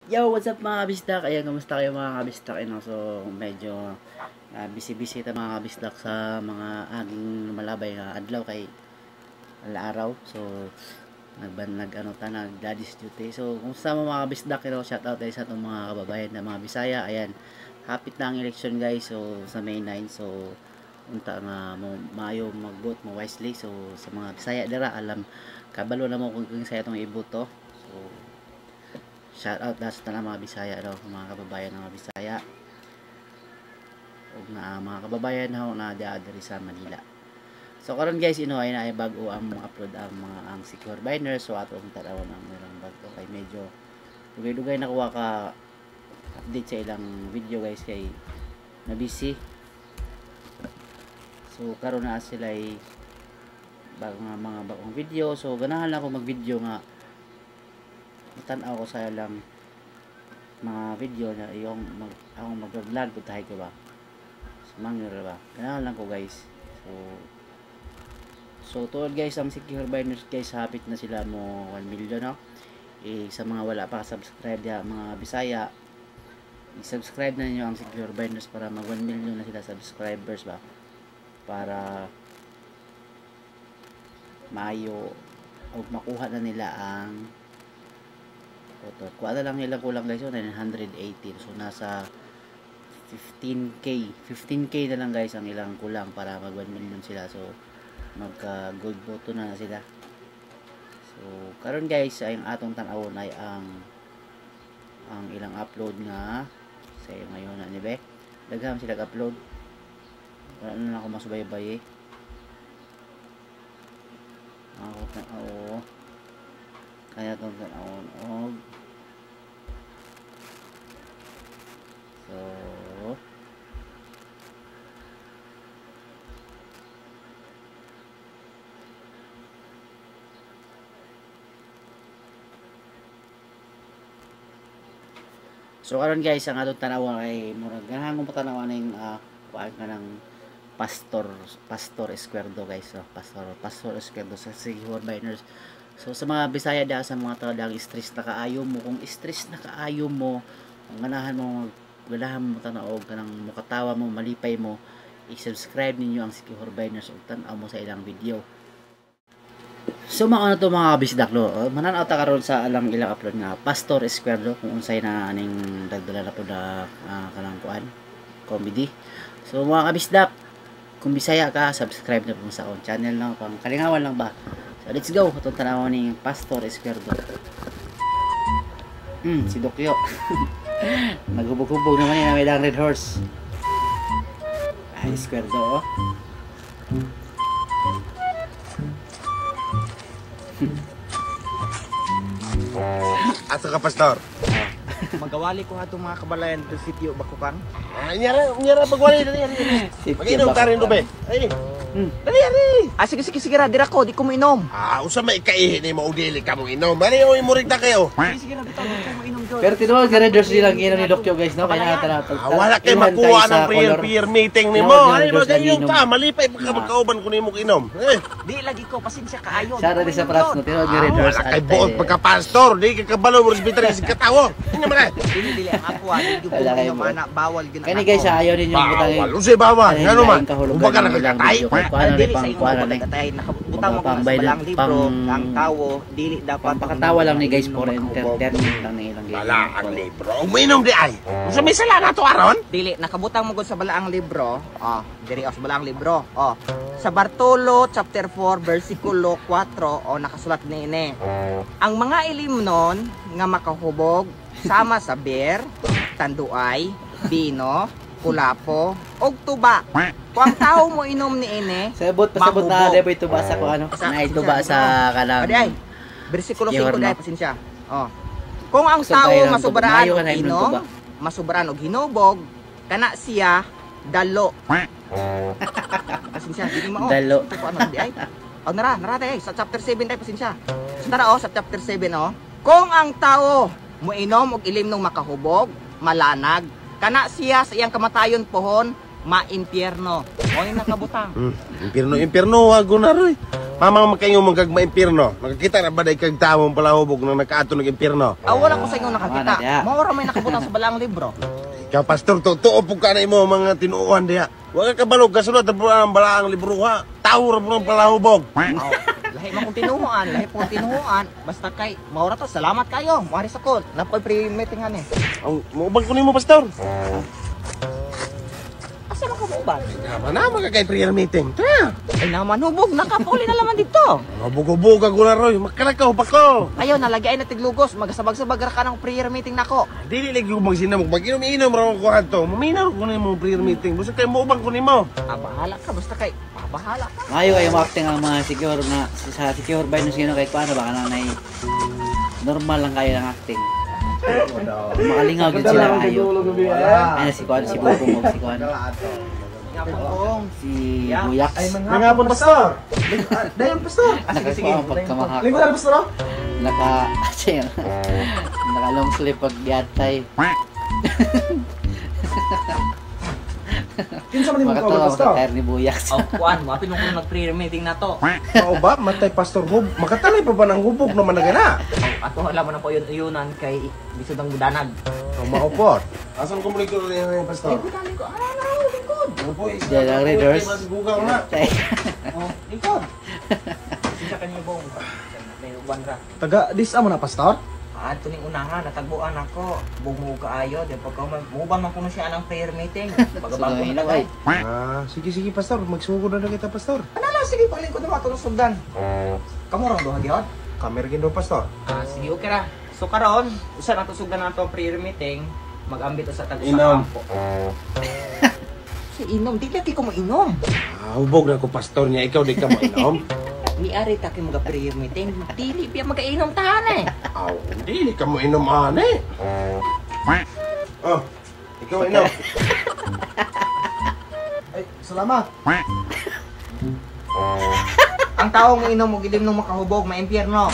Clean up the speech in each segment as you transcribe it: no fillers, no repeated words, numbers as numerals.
Yo, what's up mga kabisdak? Ayan, kamusta kayo mga kabisdak? Ano, so, medyo busy-busy ta mga kabisdak sa mga aging malabay nga adlaw kay araw. So, nag daddy's duty. So, kumusta mo mga kabisdak? You know, shout out tayo sa atong mga kababayan na mga Bisaya. Ayan, hapit na ang election guys. So, sa May 9. So, unta nga mo maayo mag-vote mo wisely. So, sa mga Bisaya dira, alam kabalo na mo kung sa atong iboto. So, shout out na sa mga Bisaya daw, mga kababayan ng mga Bisaya ug na mga kababayan na na diri sa Manila. So karon guys, ino ay naay bag-o ang upload ang mga ang Secure Binders. So atong tan-awon ang ilang bag-o kay medyo dugay-dugay nakuha ka update sa ilang video guys kay na busy. So karon na sila ay bago nga mga bagong video. So ganahan lang ako mag-video nga tan-aw ko sa ilang mga video na yung akong mag-vlog ko tayo ko ba. So mangyari ba? Ganahan lang ko guys. So tuod guys, ang Secure Binders guys, hapit na sila mo 1 million, no? Eh, sa mga wala pa subscribe diha mga Bisaya, i-subscribe na niyo ang Secure Binders para mag 1 million na sila subscribers ba, para maayo o makuha na nila ang ito. Kuha na lang nila kulang guys, so 918. So nasa 15k na lang guys ang ilang kulang para mag 1 million sila. So magka gold button na sila. So karon guys, ay ang atong tan-awon ay ang ilang upload nga sa ngayon na ni be. Daghan sila upload. Wala na ako masubaybay eh. Ako tan-aw. Kaya itong tan-awon og so karon guys, ang atong tan-awon ay murag ganahan kong tan-awon ning kuan ka ng Pastor Esquerdo guys. So, Pastor Esquerdo sa Secure Binders. So sa mga Bisaya da, sa mga tao stress na kaayo mo, kung stress na kaayo mo, kung ganahan mo tan-aw kanang mukatawa mo, malipay mo, i-subscribe ninyo ang Secure Binders ug tan-aw mo sa ilang video. So mao na to mga kabisdak lo. Mananaw ta karon sa alang ilang upload nga Pastor Esquerdo kung unsay na aning dagdala na pud na kanang kuan comedy. So mga kabisdak, kung Bisaya ka, subscribe na po sa akong channel no, pang kalingawan lang ba. So let's go, itong tanawon ni Pastor Esquerdo. Si Dokyo. Naghubog-hubog naman yun, may lang red horse. Ay, Esquerdo oh. Ato ka, Pastor. Magawali ko ato mga kabalayan do sitio Bakukang. Ay, nyara magwali dali dali. Maginom ta rin dobe. Ay. Dali dali. Ah, sige sige sige ra, dira ko, di ko moinom. Ah, usa may kaihi nimo og dili ka mo inom. Bali oy murig ta kayo. Sige sige ra bitaw, di ko moinom jud. Pero tinuod ka red horse nilang inom ni Dokyo guys no, kaya tara. Wala kay makuha ng prayer meeting nimo. Ay, magayon ta, malipay pa ka magkauban kun nimo inom. Eh, di lagi ko, pasensya kaayo. Sara di sa prats no, tinuod nga red horse. Wala kay buot pagka pastor, di ka kabalo mo respetar sa katawo. Ini man. Dili dili ang ako ah, di ko moinom ana, bawal gyud. Kani guys, ayaw ninyo butang. Bawal, unsay bawal? Ngano man? Kumbaga nakakatay. Dili sa imo pagkatay, nakabutang mo sa balang libro ang tawo dili dapat pakatawa lang ni guys for entertainment lang ni ilang balaang libro. Uminom di ay. Unsa may sala nato aron? Dili nakabutang mo gud sa balaang libro. Oh, diri sa balaang libro. Oh, sa Bartolo chapter 4 versikulo 4, oh nakasulat niini. Ang mga ilimnon nga makahubog sama sa beer, tanduay, bino, kulapo, og tuba. Kung ang tao mo inom ni ini, sabot pasabot na deboy tuba sa ko ano, na tuba sa kanang. Ay, bersikulo 5 dai pasensya. Oh. Kung ang tao masubraan og inom, masubraan og hinubog, kana siya dalo. Pasensya, dili mao. Dalo. Ano di ay? Oh, nara, nara tay sa chapter 7 tay pasensya. So, tara oh sa chapter 7 oh. Kung ang tao moinom og ilimnong makahubog, malanag, kana siya sa iyang kamatayon pohon, maimpyerno. Oy nakabutang. Impyerno, impyerno, wago na roy. Mama makaingon man kag maimpirno. Nakakita na ba day kag tawong palahubog nang nakaadto ng impirno? Ah, wala ko sa inyo nakakita. Wala diha. Mao ra may nakabutang sa balaang libro. Ikaw pastor, totoo po ka na imo mga tinuohan diha. Wa ka kabalog kasulat ang balaang libro ha. Tawo ra po ng palahubog. Oh, lahi man kong tinuohan, lahi po tinuohan. Basta kay mao ra to, salamat kayo. Muari sa ko. Napoy pre-meeting ani. Ang moubang ko nimo pastor. Asa man ka muuban? Tama na mga kay prayer meeting. Tara. Ay naman hubog, nakapuli na laman dito. Mabugubog ako na roy, makalakaw pa ko. Ayaw, nalagay ay natiglugos, magasabag-sabag ra ka ng prayer meeting nako. Dili lagi ko magsinamok, mag-inom-inom ra ko adto. Maminaw ko nimo prayer meeting. Busa kay moubang ko nimo. Ah, bahala ka, basta kay, ah, bahala ka. Maayo kayo acting ang mga secure na sa secure by nung sino kay kuano baka na nay normal lang kayo ang acting. Makalingaw gid sila ayo. Ay si kuano si Bubong og si kuano si Buyax. Nangapon, pastor. Dayon, pastor. Ah, sige, sige. Nakakuha pagkamahak. Lingkod na, pastor. Oh. Naka naka long sleeve pag yatay. Kinsa man imong kauban, Makatawa pastor? makatayar ni Buyax. Oh, kuan, mapin mo kung nag-prayer meeting na to. Mao ba matay pastor hub? Makatalay pa ba ng hubog naman na gana? Oh, ato alam mo na po yun uyunan kay bisod ang budanag. Ang maupot. Asan ko muli ko rin pastor? Lingkod, lingkod. Ah, na, lingkod. Ano po, isa- Diyan lang, readers. Gugaw na. Tay. Oh, lingkod. Sisa kanyo bong. May uban ra. Taga dis amo na, pastor. Ah, ito ning unahan, natagbuan ako. Bumuo kaayo, di pagka muban man kuno siya ng prayer meeting. Pagabago Sunoy na na, ay. lagay. Ah, sige sige pastor, magsugod na na kita pastor. Ano lang, sige, paglingkod na ato ng sugdan. Kamu rong duha gihon? Kamer gindo pastor. Ah, sige, okay ra. So karon, usa na to sugdan na to prayer meeting, mag-ambit usa tag usa Inom. ka ampo. Si inom, di lagi ko mo inom. Ah, hubog na ko pastor niya, ikaw di ka mo inom. Ni ari ta kay mga prayer meeting, dili biya magainom tahan eh. Aw, dili ka mo inom ane. Oh, ikaw inom. Ay, salamat. Ang taong inom og ilim nung makahubog, maimpyerno.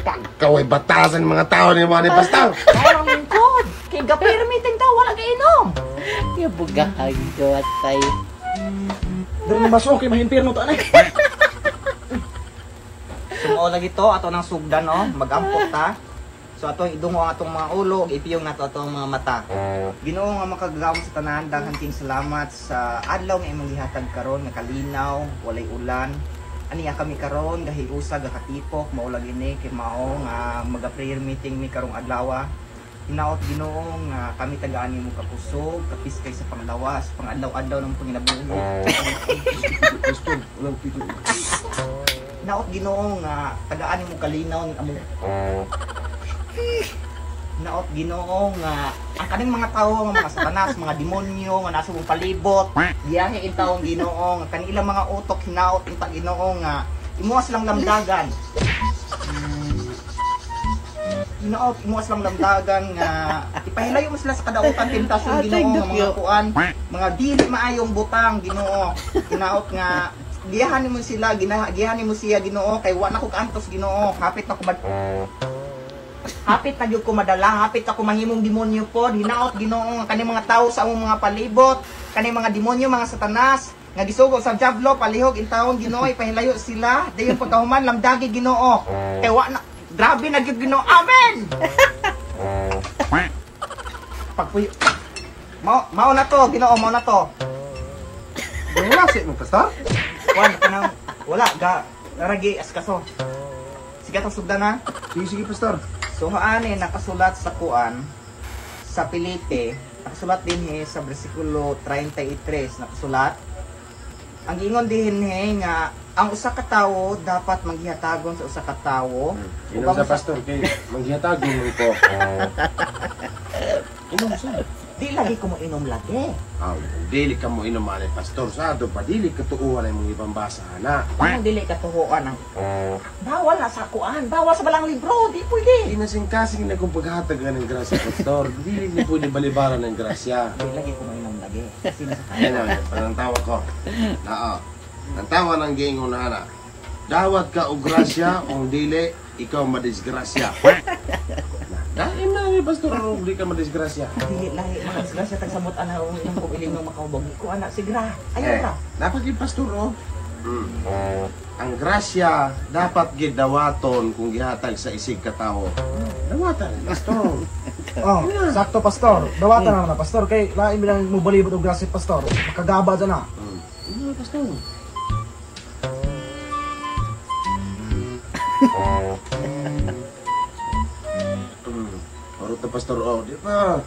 Pagkaway batasan mga tao ni mga ni pastor. Parang lingkod. Kay ga prayer meeting daw, wala ka inom. Ya bugahag ko atay. Diri na baso kay mahimpirno ta anay. Sumao lagi to, ato ng sugdan no, magampok ta. So ato idungo ang atong mga ulo, ug ipiyong nato atong mga mata. Ginoo nga makagagahom sa tanan, daghan king salamat sa adlaw nga imong gihatag karon nga kalinaw, walay ulan. Aniya kami karon gahiusa gakatipok mao lagi ni kay mao nga maga prayer meeting mi karong adlaw. Hinaot Ginoo nga kami tagaan nimo kakusog, kapiskay sa panglawas, pangadlaw-adlaw ng panginabuhi. Pastor, walang pito. Hinaot Ginoo nga tagaan nimo kalinaw ning among. Hinaot Ginoo nga ang kaning mga tawo nga mga satanas, mga demonyo nga nasa mong palibot, biyahe in taong Ginoo nga kanilang mga utok hinaot unta Ginoo nga imuha silang lamdagan. Hinaot imuha silang lamdagan nga ipahilayo mo sila sa kadautan temptasyon Ginoo nga mga kuan, mga dili maayong butang Ginoo. Hinaot nga giyahan nimo sila, giyahan nimo siya Ginoo kay wa na ko kaantos Ginoo, hapit na ko hapit na gyud ko madala, hapit ako mahimong demonyo pod. Hinaot Ginoo nga kaning mga tawo sa among mga palibot, kaning mga demonyo, mga satanas nga gisugo sa diablo palihog intawon Ginoo ipahilayo sila dayon pagkahuman lamdagi Ginoo kay wa na grabe na gyud Ginoo. Amen. Pagpuyo. Mao mao na to Ginoo, mao na to. Wala si mo pastor. Kuan kanang wala ga ragi askaso. Sige tong sugdan na. Sige sige pastor. So haani nakasulat sa kuan sa Filipe, nakasulat din he sa bersikulo 33 nakasulat. Ang giingon din he nga ang usa ka tawo dapat maghihatagon sa usa ka tawo. Inom sa pastor kay manghihatagon mo ko. Inom sa. Di lagi ko mo inom lagi. Aw, dili ka mo inom ane pastor sa ato pa dili ka tuuhan ang imong ibang-basa na. Anong dili katuhuan ang bawal na sa kuan, bawal sa balang libro, di pwede. Inasing-kasing na kung paghatag ka ng grasya pastor, dili ni pwede balibaran ng grasya. Di lagi ko mo inom lagi. Sino sa Ayan na, panang tawa ko. Nao. Ang tawa ng giingon na ana. Dawat ka og grasya o dili, ikaw madisgrasya. Na, Kain na ni pastor aron di ka madisgrasya. Dili lahi mga disgrasya tag samot ana ang ilang kong ilimnon makahubog. Ko ana sigra. Ayaw Eh, ra. dapat gid pastor oh. Ang grasya dapat gid dawaton kung gihatag sa isig katawo. Dawatan, pastor. Oh, sakto, pastor. Dawatan na na, pastor, kay lain bilang mo balibot og grasya, pastor. Makagaba dyan na. Ano, pastor? Orot na pastor oh, di ba?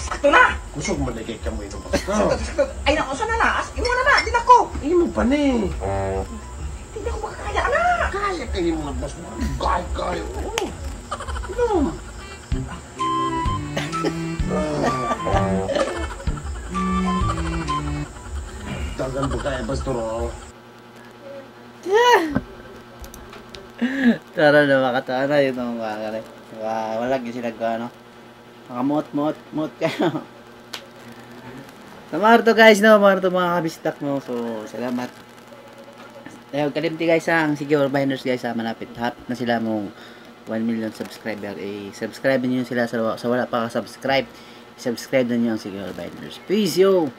Sakto na. Kusog man na kay kamoy ng pastor. Sakto, sakto. Ay nako sa na na. As imo na na, di na ko. Imo pa ni. Di na ko makakaya ana. Kaya kayo mga boss mo. Kaya kayo. Oh. Inom. Tagal ba kaya, pastor? Oh? Tara na makatawa na yun ang mga kare. Wala gyud sila ko ano. Mga mot mot mot kayo. So, mga to guys, no, mga to mga kabistak no. So, salamat. Ayaw, kalimti guys ha, ang Sige Binders guys ha, malapit hapit na sila mong 1 million subscriber. Eh, subscribe niyo sila sa wala pa ka-subscribe. Subscribe na niyo ang Sige Binders. Peace yo!